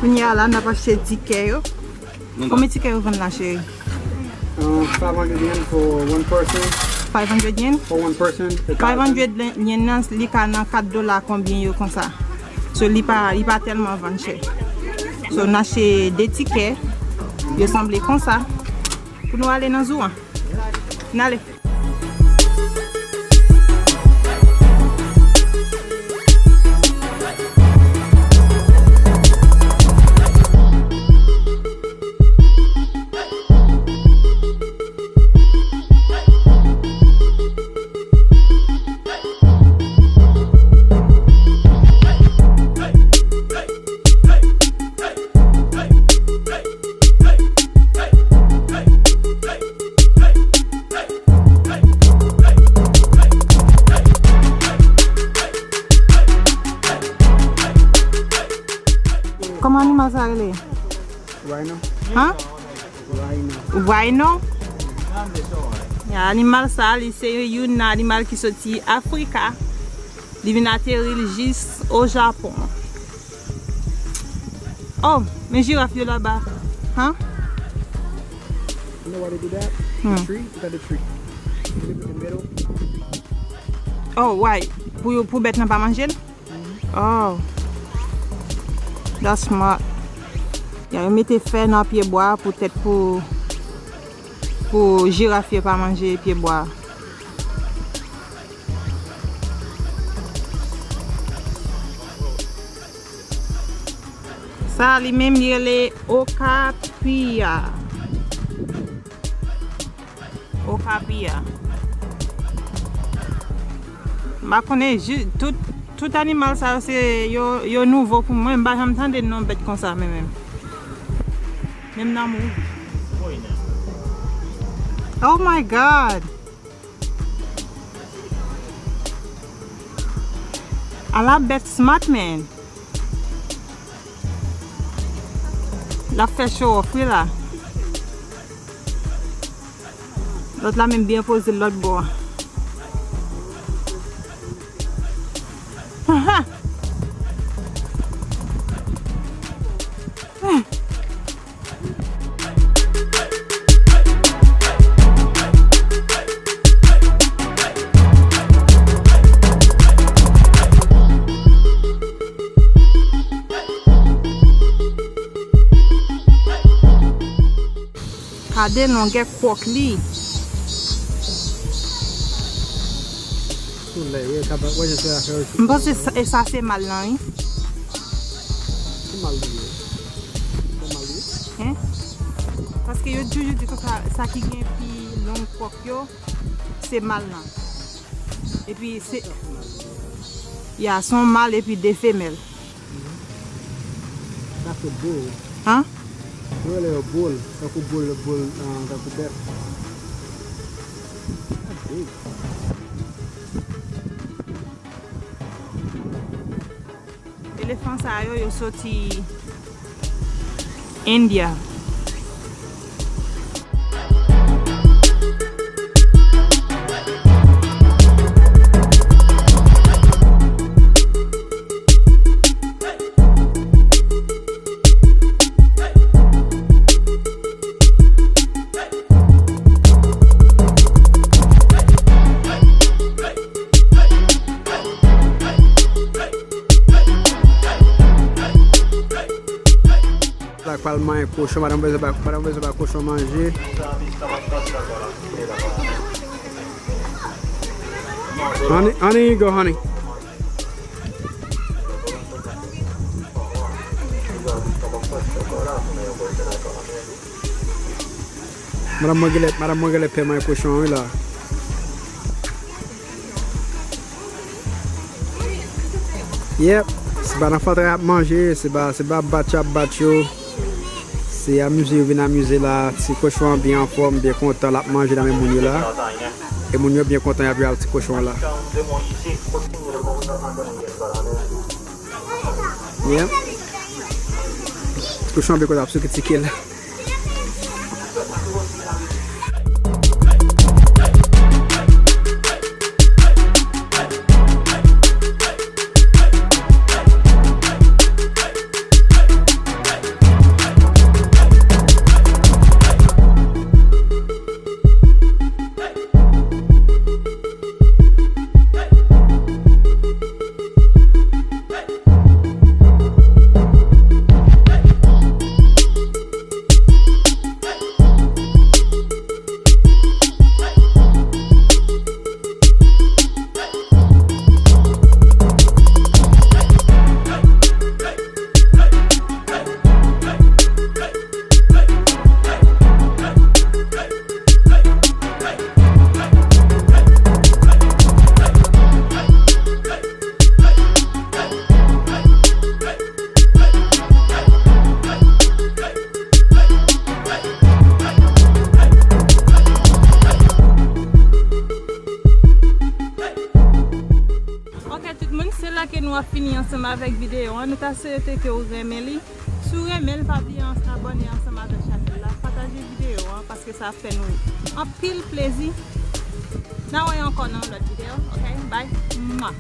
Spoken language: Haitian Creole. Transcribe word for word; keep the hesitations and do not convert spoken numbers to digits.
Kounye a la, n ap achte tikè yo. Konbyen tikè yo vann la, cheri? Um, five hundred yen for one person. Five hundred yen? For one person, a thousand. Five hundred yen nan, li ka nan kat dola konbyen yo konsa. So, li pa, li pa tèlman vann chè. So, n achte de tikè. Yo sanble konsa. Pou nou ale nan zoo an. N ale. Kòman animal sa rele? Rhino. Hein? Rhino. Rhino? Ya, animal sa, li se youn nan animal ki soti Afrika. Li vin ateri l jis o Japon. Oh, men jiraf yo laba. Hein? You know why they do that? Hmm. The tree? Look at the tree. Look at the middle. Oh, why? Pou, pou bèt nan pa manje l? Oh. That's smart. Ya, yo mete fè nan pye bwa poutèt pou, pou jiraf yo pa manje pye bwa. Sa li menm li rele okapiya. Okapiya. M pa konnen, tout, tout animal sa yo, se yo, yo nouvo pou mwen. M pa janm tande non bèt konsa, men menm. Menm nan mou. Oh my God! Ala bèt smart, man. L ap fè show off, wi, la. Lòt la menm byen poze l lòt bò a. Gade longè kwòk li. Solèy, wi, kaba, wè, jan solèy a fè yo. M panse sa, e sa se mal lan, wi. Ki mal li ye? Ki mal li ye? Hein? Paske yo toujou di konsa, sa ki gen pi long kwòk yo, se mal lan. Epi se, ya, se yon mal epi de femèl. Sa se boul. Hein? Yo rele yo boul, tankou boul, boul, ah, tankou bèf. That's big. Elefan sa yo, yo soti India. Sa k pral manyen kochon, madanm bezwen ba, madanm bezwen ba kochon manje. Honey, honey, you go, honey. Madanm mwen genlè, madanm mwen genlè pè manyen kochon an, wi, la. Yep. Se pa nan fatra y ap manje, se pa, se pa bat y ap bat yo. Se amize yo vin amize la. Ti kochon an byen anfòm, byen kontan, l ap manje nan men moun yo la. E moun yo byen kontan, y ap jwe ak ti kochon an la. Yeah. Ti kochon an byen kontan ap souke ti ke l. Ansanm avèk videyo an, nou ta swete ke w renmen li. Si w renmen l, pa bliye abòne ansanm avèk chanèl la, pataje videyo an, paske sa ap fè nou anpil plezi. N a wè ankò nan yon lòt videyo, ok? Bye. Mwa.